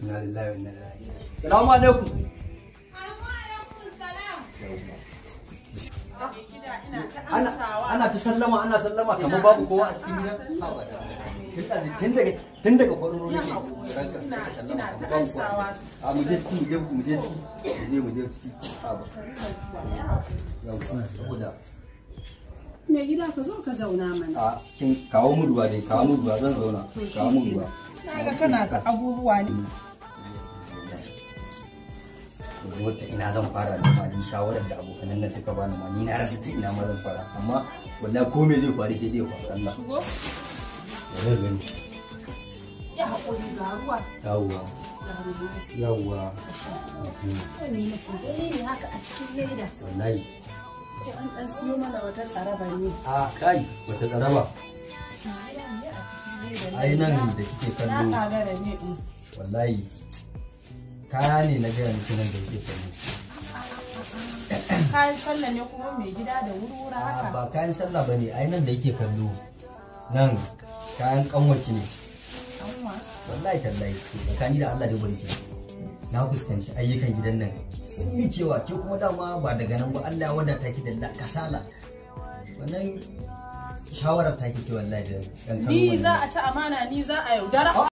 Inna lillahi wa inna ilaihi raji'un. Salamu alaikum. Ana ta sallama, ana sallama kamar babu kowa a cikin gidan. Tun daga kwararo nake ranka ta sallama kamar babu kowa. A mu je ciki, mu je ciki, mu je ciki. A ba. Yau saboda mai gida ka zo ka zauna mana. A kin kawo mu ruwa dai, kawo mu ruwa zan zauna. Kawo mu ruwa. Naga kana ta abubuwa ne. Yanzu wata ina zan fara da ma ni shawarar da abokanan nan suka bani ma ni na rasa ta ina ma zan fara, amma wallahi ko me zai faru sai dai ya faru Allah. Shigo. Da zan gani. Ya haƙuri ga ruwa. Yawwa. Yawwa. Wani nake gani ne haka a cikin leda. Wallahi. Ko an ɗan siyo mana wata tsaraba ne. A kai wata tsaraba. Ai nan da kike Na kallo kagara ne in. wallahi kaya ne na gaya miki nan da kike kallo. Kayan sallah ne kuma mai gida da wurwura A haka. ba kayan sallah bane, ai nan da yake kallo nan kayan kanwaki ne. Anwa. Wallahi tallahi tsakani da Allah dai barki. Na fuskanci ayyukan gidan nan sun yi cewa ke kuma dama ba daga nan ba Allah ya wadata ki da kasala. Wannan shawarar ta ki ce wallahi da dan Ni za a ta amana, ni za a yaudara.